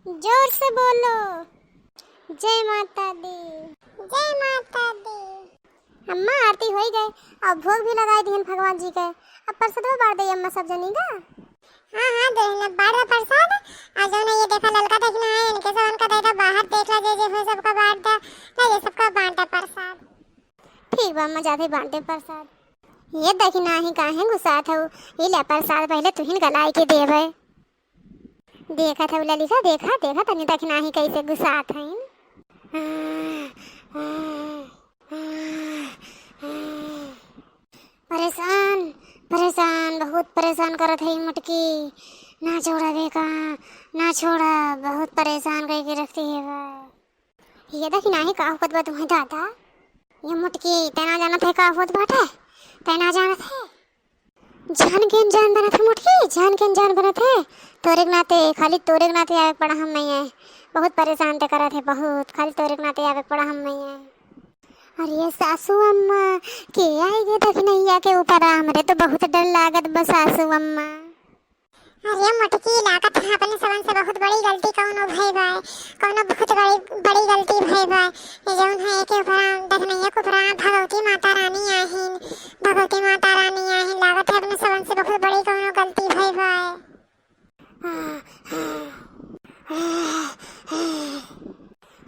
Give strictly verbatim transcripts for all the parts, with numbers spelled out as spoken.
जोर से बोलो, जय माता दी। जय माता दी। अम्मा, आरती होई गए, अब भोग भी लगाई दिहन भगवान जी के। अब प्रसादवा बांट दे अम्मा सब जनी का। हाँ, हाँ, दे ना, बांट दे प्रसाद। आ जौन है, ये देखा, ललका दखिना है, इनके सबन का दे दे, बाहर देख ला, जे जे होए सबका बांट दे, ले ले, सबका बांट दे प्रसाद। ठीक बा अम्मा, जाते बांट दे प्रसाद। ये दखिना ही काहे गुस्सात हऊ, ये ले प्रसाद पहले तुहिन का लाई के देबे। देखत हऊ ललिका, देखा, देखा तनी दखिना ही कैसे गुस्सात हईन। परेशान, परेशान, बहुत परेशान करत है ई मोटकी। ना छोड़ा बेका, ना छोड़ा, बहुत परेशान करके रखती है बा। ये दखिना ही का होत बा तुम्हें दादा? ये मोटकी, तै ना जानत है का होत बाटे? तै ना जानत है? जान के अनजान बनत है मोटकी, जान के अनजान बनत है। तोरे के नाते, खाली तोरे के नाते आवे के पड़ा हम मैया। बहुत परेशान ते करत है, बहुत। खाली तोरे के नाते आवे के पड़ा हम मैया। अरे सासू अम्मा, के आई गे दखिनैया के ऊपर? हमरे तो बहुत डर लागत बा सासू अम्मा। अरे मोटकी, लागत है अपने सबन से बहुत बड़ी गलती कौनो भई बा, कौनो बहुत बड़ी, बड़ी गलती भई बा। ये जौन है, एके ऊपर, दखिनैया के ऊपर भगवती माता रानी आहिन, भगवती माता रानी आहिन, लागत है अपने सबन से बहुत बड़ी कौनो गलती भई बा।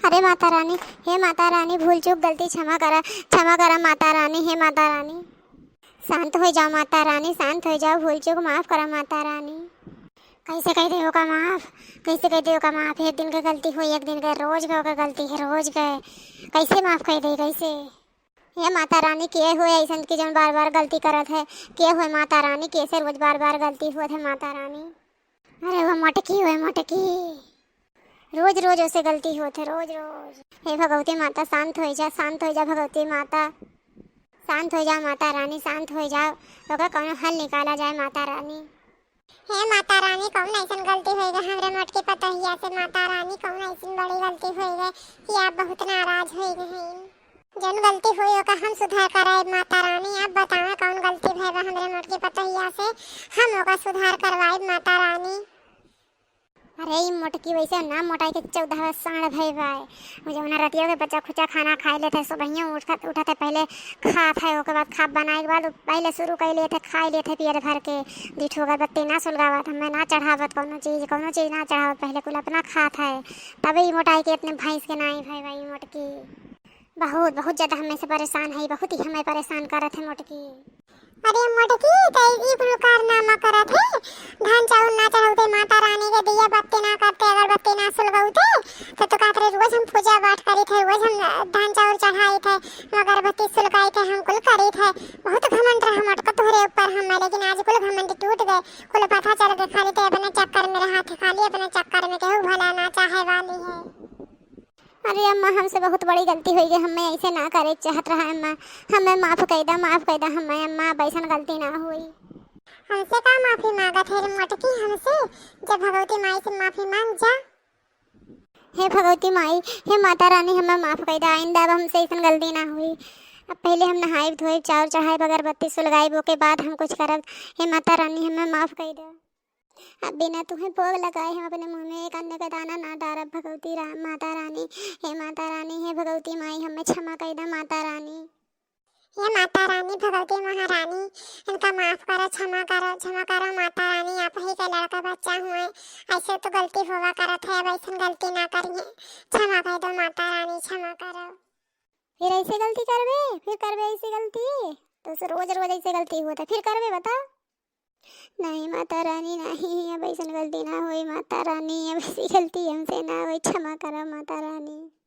अरे माता रानी, हे माता रानी, भूल चूक गलती क्षमा करा, क्षमा करा माता रानी, हे माता रानी। शांत हो जाओ माता रानी, शांत हो जाओ, भूल चूक माफ करा माता रानी। कैसे कह दे ओका माफ, कैसे कह दे ओका माफ? एक दिन के गलती हो, एक दिन के, रोज के ओका गलती है, रोज के। कैसे माफ कर दे, कैसे? हे माता रानी, के होए ऐसन कि जौन बार बार गलती करत है? के होए माता रानी, कैसे रोज बार बार गलती होत है माता रानी? अरे वो मोटकी, वो मोटकी, रोज रोज ओसे गलती होत है, रोज रोज। हे भगवती माता, शांत हो जा, शांत हो जा भगवती माता, शांत हो जा माता रानी, शांत हो जा, ओकर कौनो हल निकाला जाए माता रानी। हे माता रानी, कौन ऐसन गलती होई गए हमरे मोटकी पतोहिया से? माता रानी, कौन ऐसन बड़ी गलती होई गए कि आप बहुत नाराज होई गए हैं? जौन गलती होई ओका हम सुधार कराए माता रानी। आप बतावे कौन गलती भई बा हमरे मोटकी पतोहिया से, हम ओका सुधार करवाए माता रानी। अरे ई मोटकी वैसे ना मोटाई के चौदहवा साँढ़ भई बा। जौन रतिया के बच्चा खुच्चा खाना खाए लेत है, सुबहिया उठत, उठत है पहले खात है, ओके बाद खा बनाए के बाद पहले शुरू कर लेत है, खाए लेत है पेट भर के। दीठो अगरबत्ती ना सुलगावत, हमें ना चढ़ावत कौनो चीज, कौनो चीज ना चढ़ावत, पहले कुल अपना खात है, तबे ई मोटाई के इतने भैंस के नाई भई बा ई मोटकी। बहुत, बहुत ज्यादा हमें से परेशान है, बहुत ही हमें परेशान करत है मोटकी। अरे मोटकी, तै ई कुल कारनामा करत है, धान चाउर ना चढ़ौते माता रानी के, दिया बत्ती ना करते, अगरबत्ती ना सुलगौते, तो तू कहत रहे, "रोज हम पूजा पाठ करीत है, रोज हम धान चाउर चढ़ाइत है, अगरबत्ती सुलगाइत है, हम कुल करीत है।" बहुत घमंड रहा मोटका तोहरे ऊपर हमें, लेकिन आज कुल घमंड टूट गए, कुल पता चल गए, खाली तै अपने चक्कर में रहा थे, खाली अपने चक्कर में, केहू भला ना चाहे वाली है। अरे अम्मा, हमसे बहुत बड़ी गलती होई गई, हमें ऐसे ना करे के चाहत रहा अम्मा, हमें माफ कर दा, माफ कर दा हमें अम्मा, अब ऐसन गलती ना होई। हमसे का माफी मांगत है रे मोटकी हमसे? जब भगवती माई से माफी मांग जा। हे भगवती माई, हे माता रानी, हमें माफ कर दा, आइंदा अब हमसे ऐसन गलती ना होई। अब पहले हम नहाइब धोइब, चाउर चढ़ाइब, अगरबत्ती सुलगाइब, ओके बाद हम कुछ करब। हे माता रानी, हमें माफ कर दा। अब बिना तुहें भोग लगाए हम अपने मुंह में एक अन्न का दाना ना डारब भगवती रा-, माता रानी, हे माता रानी, हे भगवती माई, हमें क्षमा कर दा माता रानी। हे माता रानी, भगवती महारानी, इनका माफ करो, क्षमा करो, क्षमा करो माता रानी, आप ही के लड़का बच्चा हुए, ऐसे तो गलती होवा करत है, अब ऐसन गलती ना करिए, क्षमा कर दो माता रानी, क्षमा करो। फिर ऐसे गलती करबे, फिर करबे ऐसे गलती, तो से रोज रोज ऐसे गलती होत है, फिर करबे बता? नहीं माता रानी, नहीं, अब ऐसन गलती ना होई माता रानी, अब ऐसी गलती हमसे ना होई, क्षमा करो माता रानी।